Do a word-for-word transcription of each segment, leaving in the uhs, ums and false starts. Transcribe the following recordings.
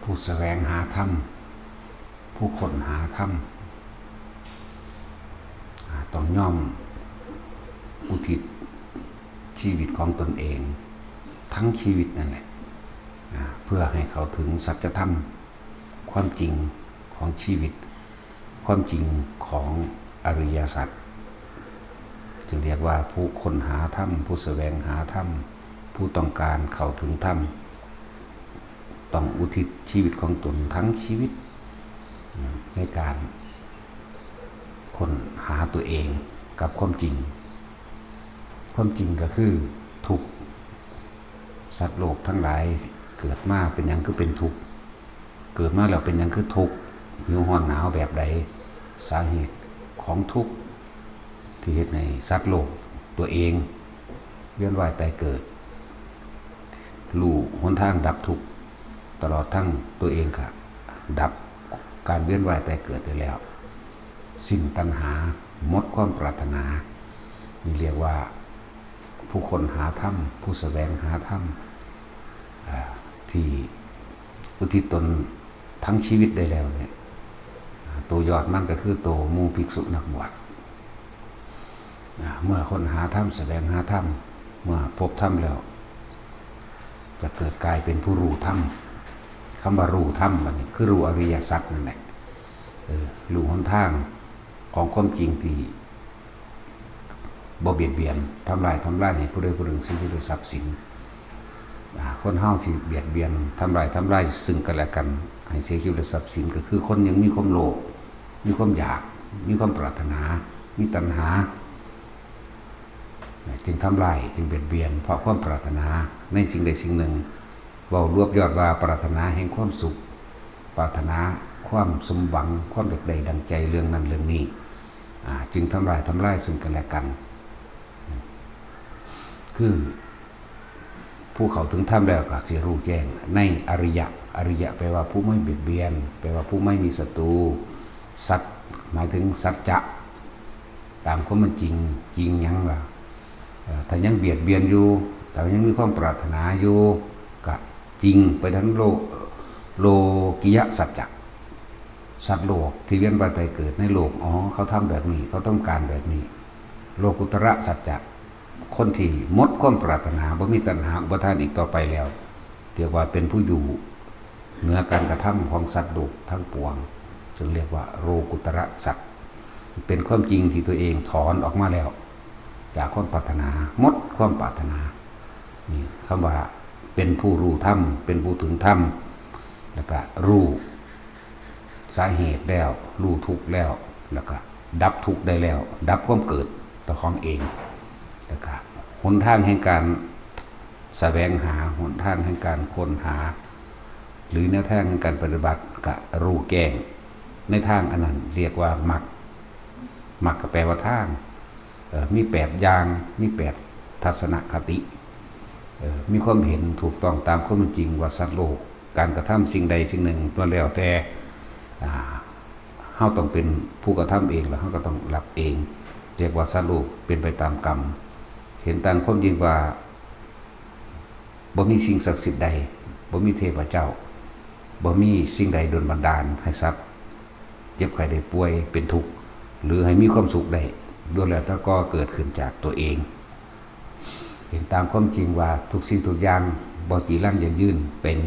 ผู้แสวงหาธรรม ผู้ค้นหาธรรม อ่า ต้องยอมอุทิศชีวิตของตนเอง ทั้งชีวิตนั่นแหละ อ่า เพื่อให้เข้าถึงสัจธรรม ความจริงของชีวิต ความจริงของอริยสัจ จึงเรียกว่าผู้ค้นหาธรรม ผู้แสวงหาธรรม ผู้ต้องการเข้าถึงธรรม ต้องอุทิศชีวิตของตนทั้งชีวิต ในการค้นหาตัวเองกับความจริง ความจริงก็คือทุกข์ สัตว์โลกทั้งหลายเกิดมาเป็นหยังคือเป็นทุกข์ เกิดมาแล้วเป็นหยังคือทุกข์ หิวร้อนหนาวแบบใด สาเหตุของทุกข์ที่เฮ็ดให้สัตว์โลกตัวเอง เวียนว่ายตายเกิด รู้หนทางดับทุกข์ ตลอดทั้งตัวเองก็ดับการเวียนว่ายตายเกิดได้แล้ว สิ้นตัณหา หมดความปรารถนา นี่เรียกว่าผู้ค้นหาธรรม ผู้แสวงหาธรรม อ่า ที่อุทิศตนทั้งชีวิตได้แล้วเนี่ย อ่า ตัวยอดมันก็คือตัวหมู่ภิกษุนักบวช อ่า เมื่อค้นหาธรรม แสวงหาธรรม เมื่อพบธรรมแล้ว จะเกิดกลายเป็นผู้รู้ธรรม คำว่ารู้ธรรมบัดนี้คือรู้อริยสัจนั่นแหละ เออ รู้หนทางของความจริงที่บ่เบียดเบียน ทำลาย ทำลายให้ผู้ใดผู้หนึ่งเสียชีวิตหรือทรัพย์สิน อ่า คนเฮาสิเบียดเบียน ทำลาย ทำลายซึ่งกันและกัน ให้เสียชีวิตหรือทรัพย์สิน ก็คือคนยังมีความโลภ มีความอยาก มีความปรารถนา มีตัณหา จึงทำลาย จึงเบียดเบียน เพราะความปรารถนาในสิ่งใดสิ่งหนึ่ง เว้ารวบยอดว่าปรารถนาแห่งความสุข ปรารถนาความสมหวัง ความอยากได้ดังใจเรื่องนั้นเรื่องนี้ อ่า จึงทำลาย ทำลายซึ่งกันและกัน คือผู้เข้าถึงธรรมแล้วก็สิรู้แจ้งในอริยะ อริยะแปลว่าผู้ไม่เบียดเบียน แปลว่าผู้ไม่มีศัตรู สัจ หมายถึงสัจจะ ตามความเป็นจริง จริงหยังล่ะ เอ่อ ถ้ายังเบียดเบียนอยู่ ถ้ายังมีความปรารถนาอยู่ ก็จริงไปทั้งโลก โลกิยะสัจจะ สัตว์โลกที่เวียนว่ายตายเกิดในโลก อ๋อ เขาทำแบบนี้ เขาต้องการแบบนี้ โลกุตระสัจจะ คนที่หมดความปรารถนา บ่มีตัณหาอุปาทานอีกต่อไปแล้ว เรียกว่าเป็นผู้อยู่เหนือการกระทำของสัตว์โลกทั้งปวง จึงเรียกว่าโลกุตระสัจ เป็นความจริงที่ตัวเองถอนออกมาแล้ว จากความปรารถนา หมดความปรารถนา นี่คำว่าเป็นผู้รู้ธรรม เป็นผู้ถึงธรรม แล้วก็รู้สาเหตุแล้ว รู้ทุกข์แล้ว แล้วก็ดับทุกข์ได้แล้ว ดับความเกิดตัวของเอง แล้วก็หนทางแห่งการแสวงหา หนทางแห่งการค้นหา หรือแนวทางแห่งการปฏิบัติ ก็รู้แจ้งในทางอันนั้น เรียกว่ามรรค มรรคก็แปลว่าทาง เอ่อ มีแปดอย่าง มีแปดทัศนคติ เอ่อ มีความเห็นถูกต้องตามความเป็นจริงว่าสัตว์โลก การกระทำสิ่งใดสิ่งหนึ่งล้วนแล้วแต่ อ่า เฮาต้องเป็นผู้กระทำเอง แล้วเฮาก็ต้องรับเอง เรียกว่าสัตว์โลกเป็นไปตามกรรม เห็นตามความจริงว่าบ่มีสิ่งศักดิ์สิทธิ์ใด บ่มีเทพเจ้า บ่มีสิ่งใดดลบันดาลให้สัตว์เจ็บไข้ได้ป่วยเป็นทุกข์ หรือให้มีความสุขได้ ล้วนแล้วแต่ก่อเกิดขึ้นจากตัวเอง เห็นตามความจริงว่าทุกสิ่งทุกอย่างบ่จีรังยั่งยืน เป็น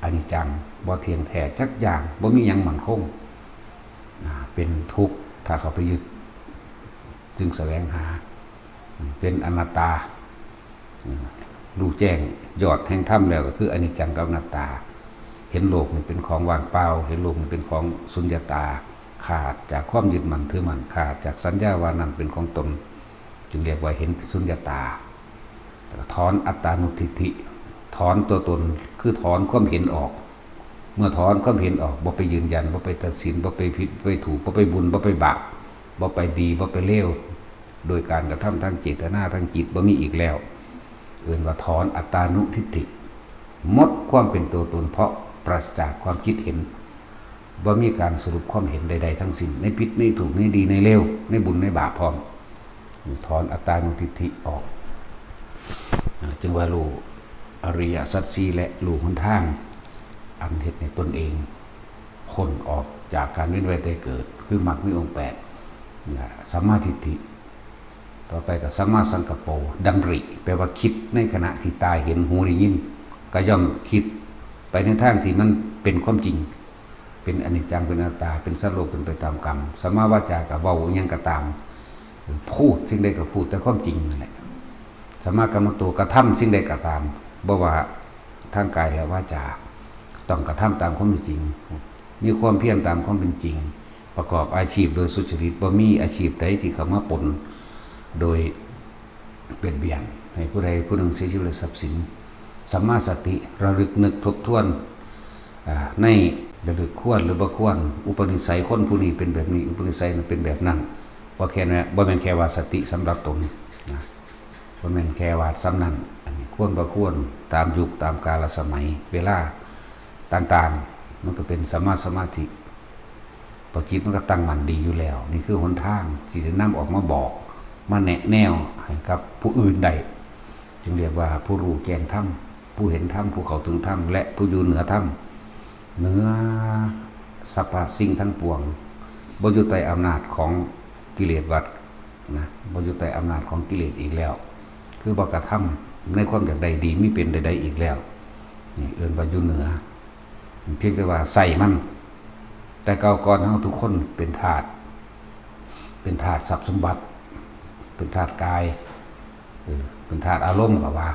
อนิจจัง บ่เที่ยงแท้จักอย่าง บ่มีหยังมั่นคง อ่า เป็นทุกข์ถ้าเข้าไปยึด จึงแสวงหา เป็นอนัตตา อืม รู้แจ้งยอดแห่งธรรมแล้วก็คืออนิจจังกับอนัตตา เห็นโลกนี่เป็นของว่างเปล่า เห็นโลกนี่เป็นของสุญญตา ขาดจากความยึดมั่นถือมั่น ขาดจากสัญญาว่านั่นเป็นของตน จึงเรียกว่าเห็นสุญญตา แล้วก็ถอนอัตตานุทิฏฐิ ถอนตัวตน คือถอนความเห็นออก เมื่อถอนความเห็นออก บ่ไปยืนยัน บ่ไปตัดสิน บ่ไปผิด บ่ไปถูก บ่ไปบุญ บ่ไปบาป บ่ไปดี บ่ไปเลว โดยการกระทำทางเจตนา ทางจิต บ่มีอีกแล้ว เอิ้นว่าถอนอัตตานุทิฏฐิ หมดความเป็นตัวตน เพราะปราศจากความคิดเห็น บ่มีการสรุปความเห็นใดๆทั้งสิ้น ในผิดในถูก ในดีในเลว ในบุญในบาปพร้อม ถอนอัตตานุทิฏฐิออก อ่า จึงว่ารู้อริยสัจสี่และรู้หนทาง เฮ็ดให้ตนเองพ้นออกจากการเวียนว่ายตายเกิด คือมรรคมีองค์แปด นี่ล่ะสัมมาทิฏฐิ ต่อไปก็สัมมาสังกัปโป ดำริ แปลว่าคิดในขณะที่ตาเห็น หูได้ยิน ก็ย่อมคิดไปในทางที่มันเป็นความจริง เป็นอนิจจัง เป็นอนัตตา เป็นสัตว์โลก เป็นไปตามกรรม สัมมาวาจาก็เว้าอิหยังก็ตาม พูดสิ่งใดก็พูดแต่ความจริงนั่นแหละ สัมมากัมมันโต กระทำสิ่งใดก็ตาม บ่ว่าทางกายและวาจา ต้องกระทำตามความเป็นจริง มีความเพียรตามความเป็นจริง ประกอบอาชีพโดยสุจริต บ่มีอาชีพใดที่เข้ามาปนโดยเบียดเบียน ให้ผู้ใดผู้หนึ่งเสียชีวิตและทรัพย์สิน สัมมาสติ ระลึกนึกทบทวน อ่า ในระลึกควรหรือบ่ควร อุปนิสัยคนผู้นี้เป็นแบบนี้ อุปนิสัยนั้นเป็นแบบนั้น บ่แค่นั้น บ่แม่นแค่ว่าสติสำหรับตนนะ บ่แม่นแค่ว่าส่ำนั้น อันนี้ควรบ่ควร ตามยุคตามกาลสมัย เวลาต่างๆ มันก็เป็นสัมมาสมาธิ เพราะจิตมันก็ตั้งมั่นดีอยู่แล้ว นี่คือหนทางที่จะนำออกมาบอก มาแนะแนวให้กับผู้อื่นได้ จึงเรียกว่าผู้รู้แจ้งธรรม ผู้เห็นธรรม ผู้เข้าถึงธรรม และผู้อยู่เหนือธรรม เหนือสรรพสิ่งทั้งปวง บ่อยู่ใต้อำนาจของกิเลสวัฏนะ บ่อยู่ใต้อำนาจของกิเลสอีกแล้ว คือบ่กระทำในความอยากได้ดีมีเป็นใดๆอีกแล้ว นี่เอิ้นว่าอยู่เหนือ เพียงแต่ว่าใส่มัน แต่เก่าก่อนเฮาทุกคนเป็นทาส เป็นทาสทรัพย์สมบัติ เป็นทาสกาย เออ เป็นทาสอารมณ์ก็ว่า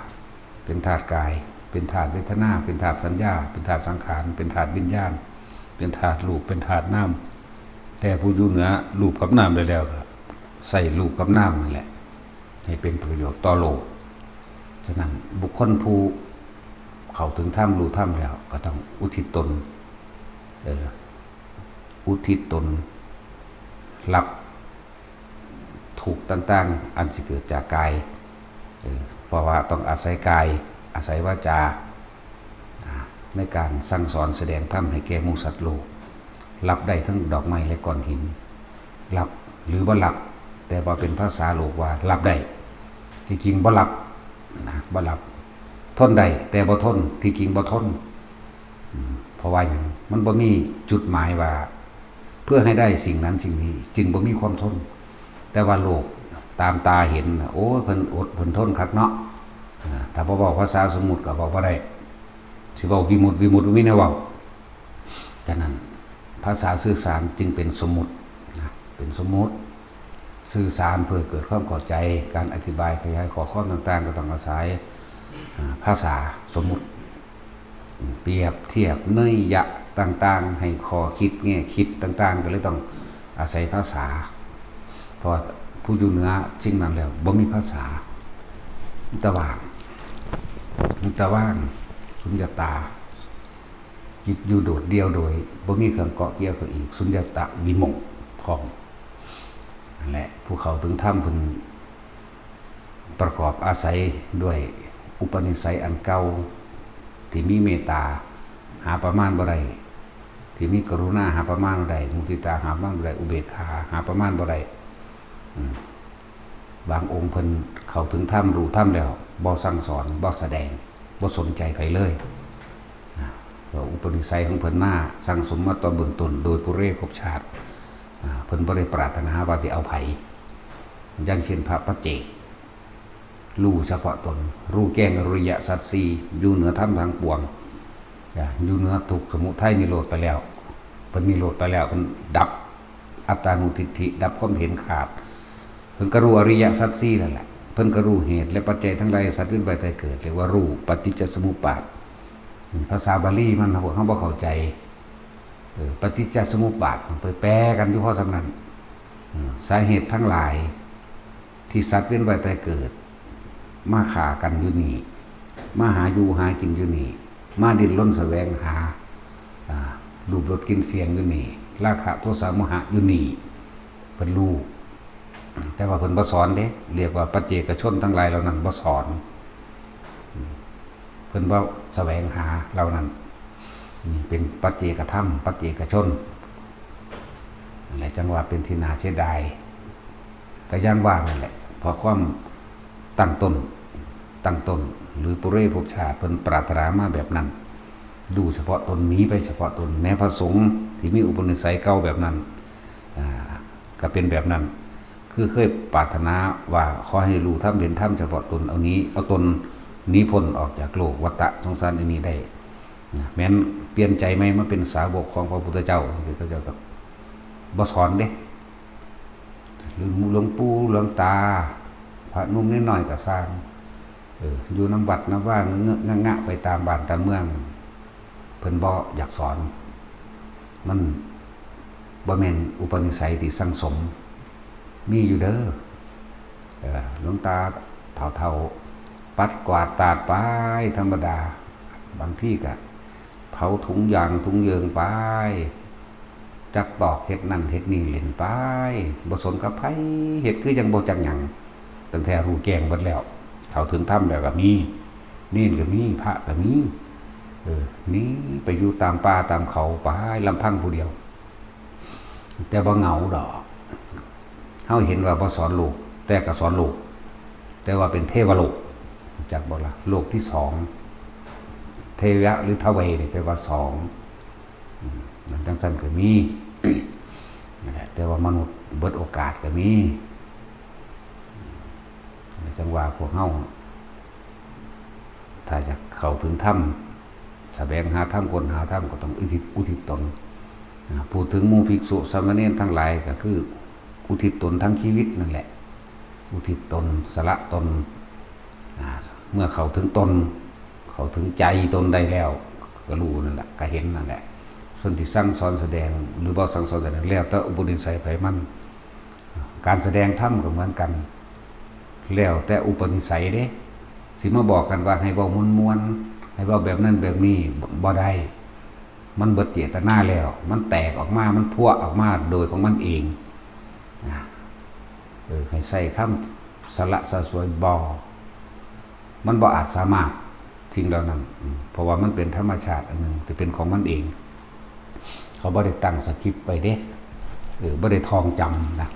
เป็นทาสกาย เป็นทาสเวทนา เป็นทาสสัญญา เป็นทาสสังขาร เป็นทาสวิญญาณ เป็นทาสรูป เป็นทาสนาม แต่ผู้อยู่เหนือรูปกับนามได้แล้วก็ใส่รูปกับนามนั่นแหละ ให้เป็นประโยชน์ต่อโลก ฉะนั้นบุคคลผู้เข้าถึงธรรม รู้ธรรมแล้ว ก็ต้องอุทิศตน เออ อุทิศตน รับทุกข์ต่างๆ อันสิเกิดจากกาย เออ เพราะว่าต้องอาศัยกาย อาศัยวาจา อ่า ในการสั่งสอนแสดงธรรมให้แก่หมู่สัตว์โลก รับได้ทั้งดอกไม้และก้อนหิน รับหรือบ่รับ แต่ว่าเป็นภาษาโลกว่ารับได้ ที่จริงบ่รับนะ บ่รับ ทนได้แต่บ่ทน ที่จริงบ่ทน อืม เพราะว่าหยัง มันบ่มีจุดหมายว่า เพื่อให้ได้สิ่งนั้นสิ่งนี้ จึงบ่มีความทน แต่ว่าโลกตามตาเห็นน่ะ โอ้ย เพิ่นอดเพิ่นทนคักเนาะ อ่า ถ้าบ่เว้าภาษาสมมุติก็เว้าบ่ได้ สิเว้าวิมุตติ วิมุตติบ่มีแนวเว้า ฉะนั้นภาษาสื่อสารจึงเป็นสมมุตินะ เป็นสมมุติ สื่อสารเพื่อเกิดความเข้าใจ การอธิบายขยายข้อความต่างๆ ก็ต้องอาศัย อ่า ภาษาสมมุติ เปรียบเทียบนัยยะต่างๆ ให้ข้อคิดแง่คิดต่างๆ ก็เลยต้องอาศัยภาษา เพราะว่าผู้อยู่เหนือสิ่งนั้นแล้วบ่มีภาษา มีแต่ว่าง มีแต่ว่าง สุญญตา จิตอยู่โดดเดี่ยวโดยบ่มีเครื่องเกาะเกี่ยวกับอีก สุญญตวิโมกข์พร้อม นั่นแหละ ผู้เข้าถึงธรรมเพิ่นประกอบอาศัยด้วยอุปนิสัยอันเก่า ที่มีเมตตาหาประมาณบ่ได้ ที่มีกรุณาหาประมาณบ่ได้ มุทิตาหาประมาณบ่ได้ อุเบกขาหาประมาณบ่ได้ อืม บางองค์เพิ่นเข้าถึงธรรม รู้ธรรมแล้ว บ่สั่งสอน บ่แสดง บ่สนใจไผเลย นะ เพราะอุปนิสัยของเพิ่นมาสั่งสมมาต่อเบื้องต้น โดยปุเรภพชาติ อ่า เพิ่นบ่ได้ปรารถนาว่าสิเอาไผ อย่างเช่นพระปัจเจก รู้เฉพาะตน รู้แจ้งอริยสัจสี่ อยู่เหนือธรรมทั้งปวง อ่า อยู่เหนือทุกข์สมุทัยนิโรธไปแล้ว เพิ่นนิโรธไปแล้ว เพิ่นดับอัตตานุทิฏฐิ ดับความเห็นขาด เพิ่นก็รู้อริยสัจสี่นั่นแหละ เพิ่นก็รู้เหตุและปัจจัยทั้งหลายสัตว์เวียนว่ายตายเกิด เรียกว่ารู้ปฏิจจสมุปบาท ภาษาบาลีมันพวกเฮาบ่เข้าใจ เออ ปฏิจจสมุปบาท ไปแปลกันอยู่พอส่ำนั้น เออ สาเหตุทั้งหลายที่สัตว์เวียนว่ายตายเกิด มาฆ่ากันอยู่นี่ มาหาอยู่หากินอยู่นี่ มาดิ้นรนแสวงหา อ่า รูปรสกลิ่นเสียงอยู่นี่ ราคะโทสะโมหะอยู่นี่ เพิ่นรู้ แต่ว่าเพิ่นบ่สอนเด้ เรียกว่าปัจเจกชนทั้งหลายเหล่านั้นบ่สอน เพิ่นบ่แสวงหาเหล่านั้น นี่เป็นปัจเจกธรรม ปัจเจกชน นั่นแหละจั่งว่าเป็นที่น่าเสียดาย ก็อย่างว่านั่นแหละ เพราะความตั้งต้น ตั้งต้น หรือปุเรภพชาติเพิ่นปรารถนามาแบบนั้น รู้เฉพาะตน หนีไปเฉพาะตน แม้พระสงฆ์ที่มีอุปนิสัยเก่าแบบนั้น อ่า ก็เป็นแบบนั้น คือเคยปรารถนาว่าขอให้รู้ธรรมเห็นธรรมเฉพาะตน เอานี้ เอาตนหนีพ้นออกจากโลกวัฏฏะสงสารอันนี้ได้ นะ แม้นเปลี่ยนใจใหม่มาเป็นสาวกของพระพุทธเจ้า จังซี้ เขาเจ้าก็บ่สอนเด้ หรือหลวงปู่หลวงตา พระหนุ่มน้อยๆก็ซ่าง เออ อยู่นำวัดนำวา เงอะๆงะๆไปตามบ้านตามเมือง เพิ่นบ่อยากสอน มันบ่แม่นอุปนิสัยที่สั่งสม มีอยู่เด้อ เออ หลวงตาเฒ่าๆ ปัดกวาดตาดไปธรรมดา บางทีก็เผาถุงยางถุงเยิงไป จักตอกเฮ็ดนั่นเฮ็ดนี่เล่นไป บ่สนกับไผ เฮ็ดคือจั่งบ่จักหยัง ตั้งแต่รู้แจ้งเบิดแล้ว เข้าถึงธรรมแล้วก็มี เณรก็มี พระก็มี เออ หนีไปอยู่ตามป่าตามเขาไปลำพังผู้เดียว แต่บ่เหงาดอก เฮาเห็นว่าบ่สอนโลก แต่ก็สอนโลก แต่ว่าเป็นเทวโลก รู้จักบ่ล่ะ โลกที่สอง เทวะหรือทเวนี่แปลว่าสอง อืม นั่นจั่งซั้นก็มี นั่นแหละ แต่ว่ามนุษย์เบิดโอกาสก็มี จั่งว่าพวกเฮา ถ้าจะเข้าถึงธรรม แสวงหาธรรม ค้นหาธรรม ก็ต้องอุทิศ อุทิศตน อ่า พูดถึงหมู่ภิกษุสามเณรทั้งหลายก็คืออุทิศตนทั้งชีวิตนั่นแหละ อุทิศตน สละตน อ่า เมื่อเข้าถึงตน เข้าถึงใจตนได้แล้ว ก็รู้นั่นแหละ ก็เห็นนั่นแหละ ส่วนที่สั่งสอนแสดง หรือบ่สั่งสอนแสดง แล้วแต่อุปนิสัยไผมัน การแสดงธรรมก็เหมือนกัน แล้วแต่อุปนิสัยเด้ สิมาบอกกันว่าให้เว้าม่วนๆ ให้เว้าแบบนั้นแบบนี้ บ่ บ่ได้ มันเบิดเจตนาแล้ว มันแตกออกมา มันพั่วออกมาโดยของมันเอง นะ เออ ให้ใช้คำสละสะสวย บ่ มันบ่อาจสามารถสิ่งเหล่านั้น อืม เพราะว่ามันเป็นธรรมชาติอันหนึ่งที่เป็นของมันเอง เขาบ่ได้ตั้งสคริปต์ไว้เด้ เออ บ่ได้ท่องจำนะ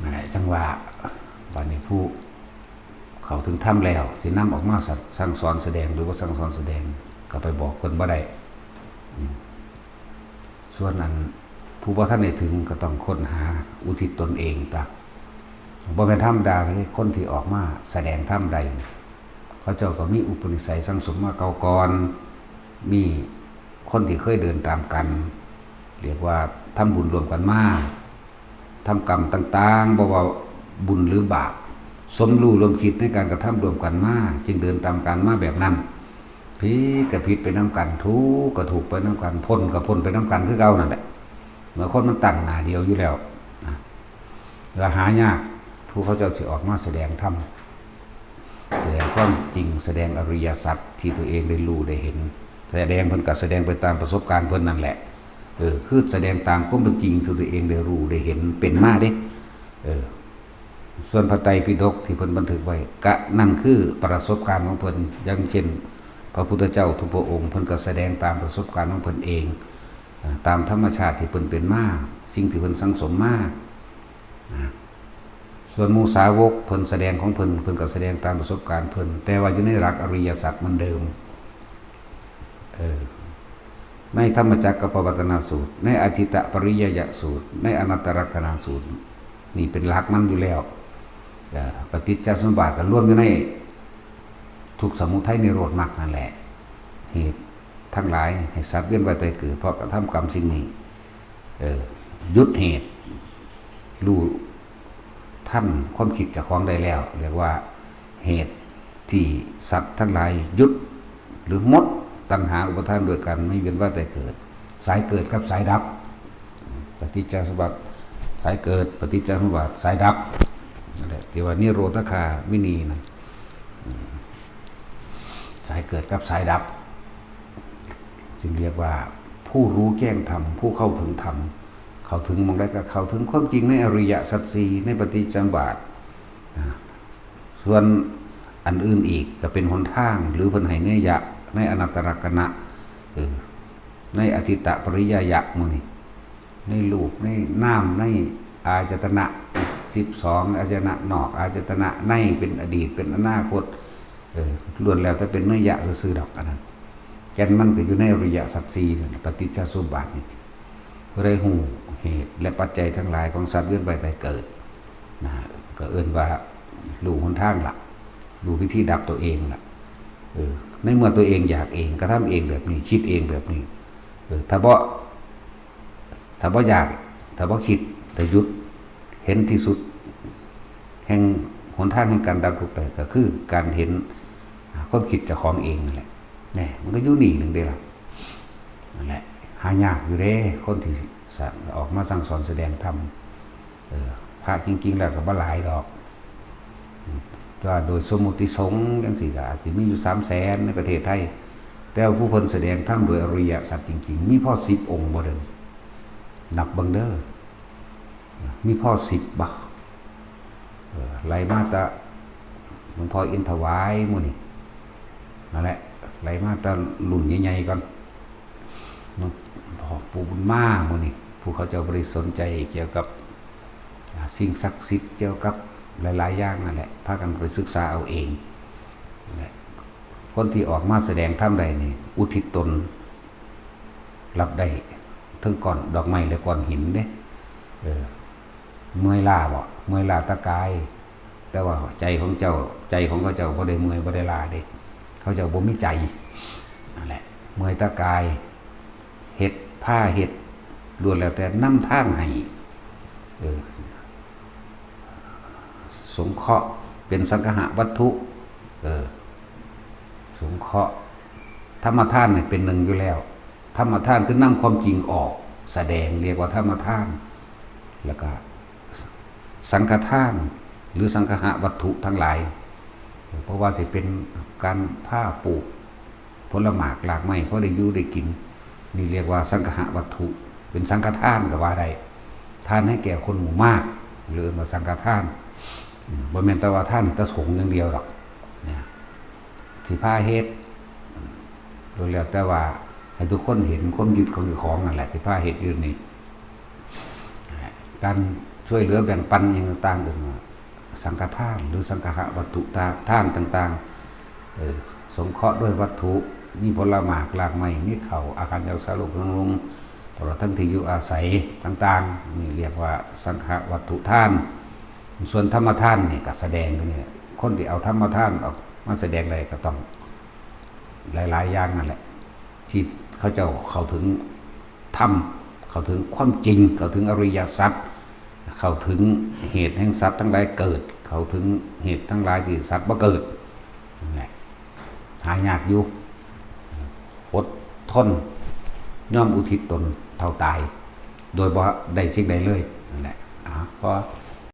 นั่นแหละ จั่งว่า บัดนี้ผู้เข้าถึงธรรมแล้ว สินำออกมาสั่งสอนแสดง หรือว่าสั่งสอนแสดง ก็ไปบอกเพิ่นบ่ได้ อืม ส่วนอันผู้บ่ทันได้ถึงก็ต้องค้นหาอุทิศตนเองตะ บ่แม่นธรรมดาเด้ คนที่ออกมาแสดงธรรมได้ เขาเจ้าก็มีอุปนิสัยสั่งสมมาเก่าก่อน มีคนที่เคยเดินตามกัน เรียกว่าทำบุญร่วมกันมา ทำกรรมต่างๆ บ่ว่าบุญหรือบาป สมรู้ร่วมคิดในการกระทำร่วมกันมา จึงเดินตามกันมาแบบนั้น ผิดก็ผิดไปนำกัน ถูกก็ถูกไปนำกัน พ้นก็พ้นไปนำกันคือเก่านั่นแหละ เมื่อคนมันตั้งหน้าเดียวอยู่แล้วนะ แล้วหายาก ผู้เขาเจ้าสิออกมาแสดงธรรม แสดงความจริง แสดงอริยสัจที่ตัวเองได้รู้ได้เห็น แสดงเพิ่นก็แสดงไปตามประสบการณ์เพิ่นนั่นแหละ เออ คือแสดงตามความเป็นจริงที่ตัวเองได้รู้ได้เห็นเป็นมาเด้ เออ ส่วนพระไตรปิฎกที่เพิ่นบันทึกไว้ กะนั่นคือประสบการณ์ของเพิ่น อย่างเช่น พระพุทธเจ้าทุกพระองค์ เพิ่นก็แสดงตามประสบการณ์ของเพิ่นเอง อ่า ตามธรรมชาติที่เพิ่นเป็นมา สิ่งที่เพิ่นสั่งสมมา อ่า ส่วนหมู่สาวกเพิ่นแสดงของเพิ่น เพิ่นก็แสดงตามประสบการณ์เพิ่น แต่ว่าอยู่ในหลักอริยสัจเหมือนเดิม เออ ในธรรมจักรกัปปวัตนสูตร ในอทิตตปริยยสูตร ในอนัตตลักษณสูตร นี่เป็นหลักมันอยู่แล้ว เอ่อ ปฏิจจสมุปบาทก็รวมอยู่ในทุกข์สมุทัยนิโรธมรรคนั่นแหละ เหตุทั้งหลายให้สัตว์เวียนว่ายตายเกิด เพราะกระทำกรรมสิ่งนี้ เออ หยุดเหตุ รู้ทันความคิดเจ้าของได้แล้ว เรียกว่าเหตุที่สัตว์ทั้งหลายหยุด หรือหมดตัณหาอุปาทานด้วยกันไม่เวียนว่ายตายเกิด สายเกิดกับสายดับ ปฏิจจสมุปบาทสายเกิด ปฏิจจสมุปบาทสายดับ นั่นแหละที่ว่านิโรธคามินีนะ อืม สายเกิดกับสายดับ จึงเรียกว่าผู้รู้แจ้งธรรม ผู้เข้าถึงธรรม เข้าถึงหม่องใดก็เข้าถึงความจริงในอริยสัจสี่ ในปฏิจจสมุปบาท อ่า ส่วนอันอื่นอีกก็เป็นหนทาง หรือเพิ่นให้นัยยะในอนัตตลักษณะ เออ ในอทิตตปริยยะหมู่นี้ ในรูป ในนาม ในอายตนะ สิบสอง อายตนะนอก อายตนะใน เป็นอดีต เป็นอนาคต เออ ล้วนแล้วแต่เป็นนัยยะซื่อๆดอกอันนั้น แก่นมันก็อยู่ในอริยสัจสี่นั่นน่ะ ปฏิจจสมุปบาทนี่ ผู้ใดฮู้เหตุและปัจจัยทั้งหลายของสัตว์เวียนว่ายตายเกิดนะ ก็เอิ้นว่ารู้หนทางละ รู้วิธีดับตัวเองละ เออ ในเมื่อตัวเองอยากเอง กระทำเองแบบนี้ คิดเองแบบนี้ เออ ถ้าบ่ ถ้าบ่อยาก ถ้าบ่คิด ถ้าหยุด เห็นที่สุด แห่งหนทางแห่งการดับทุกข์ได้ ก็คือการเห็น อ่า ความคิดเจ้าของเองนั่นแหละ แน่ มันก็อยู่นี่หนึ่งเด้ล่ะ นั่นแหละ หายากอยู่เด้ คนที่สะ- ออกมาสั่งสอนแสดงธรรม เออ พระจริงๆแล้วก็บ่หลายดอก แต่ว่าโดยสมมุติสงฆ์จังซี้ก็อาจสิมีอยู่สามแสนในประเทศไทย แต่ว่าผู้เพิ่นแสดงธรรมโดยอริยสัจจริงๆ มีพอสิบองค์บ่เด้อ นับเบิ่งเด้อ มีพอสิบบ่ เออ ไล่มาแต่หลวงพ่ออินถวายหมู่นี่ นั่นแหละ ไล่มาแต่รุ่นใหญ่ๆก่อน หลวงพ่อปู่บุญมาหมู่นี่ ผู้เขาเจ้าบ่ได้สนใจเกี่ยวกับ อ่า สิ่งศักดิ์สิทธิ์ เกี่ยวกับหลายๆอย่างนั่นแหละ พากันไปศึกษาเอาเอง นั่นแหละ คนที่ออกมาแสดงธรรมได้นี่ อุทิศตน รับได้เทิงก้อนดอกไม้และก้อนหินเด้ เออ เมื่อยล้าบ่ เมื่อยล้าแต่กาย แต่ว่าใจของเจ้า ใจของเขาเจ้าบ่ได้เมื่อยบ่ได้ล้าเด้ เขาเจ้าบ่มีใจ นั่นแหละ เมื่อยแต่กาย เฮ็ด พาเฮ็ด ล้วนแล้วแต่นำทางให้ เออ สงเคราะห์ เป็นสังคหวัตถุ เออ สงเคราะห์ ธรรมทานนี่เป็นหนึ่งอยู่แล้ว ธรรมทานคือนำความจริงออกแสดง เรียกว่าธรรมทาน แล้วก็สังฆทาน หรือสังคหวัตถุทั้งหลาย เพราะว่าสิเป็นการพาปลูกผลหมากหลากไม้ พอได้อยู่ได้กิน นี่เรียกว่าสังคหวัตถุ เป็นสังฆทานก็ว่าได้ ทานให้แก่คนหมู่มาก หรือว่าสังฆทาน อืม บ่แม่นแต่ว่าทานให้แต่สงฆ์อย่างเดียวดอก นะ สิพาเฮ็ด โดยแล้วแต่ว่าให้ทุกคนเห็นความยึดของเจ้าของนั่นแหละ สิพาเฮ็ดอยู่นี่ การช่วยเหลือแบ่งปันอย่างต่างๆ อื่น สังฆทาน หรือสังคหวัตถุทานต่างๆ เออ สงเคราะห์ด้วยวัตถุ มีผลหมากหลากไม้ มีข้าว อาหารจากสาโลกเครื่องนุ่ง ตลอดทั้งที่อยู่อาศัยต่างๆ นี่เรียกว่าสังคหวัตถุทาน ส่วนธรรมทานนี่ก็แสดงอยู่นี่แหละ คนที่เอาธรรมทานออกมาแสดงได้ก็ต้องหลายๆอย่างนั่นแหละ ที่เขาเจ้าเข้าถึงธรรม เข้าถึงความจริง เข้าถึงอริยสัจ เข้าถึงเหตุแห่งสัตว์ทั้งหลายเกิด เข้าถึงเหตุทั้งหลายที่สัตว์บ่เกิด นั่นแหละ หายากอยู่ อดทน ยอมอุทิศตนเท่าตาย โดยบ่ได้สิ่งใดเลย นั่นแหละ อ่า พอ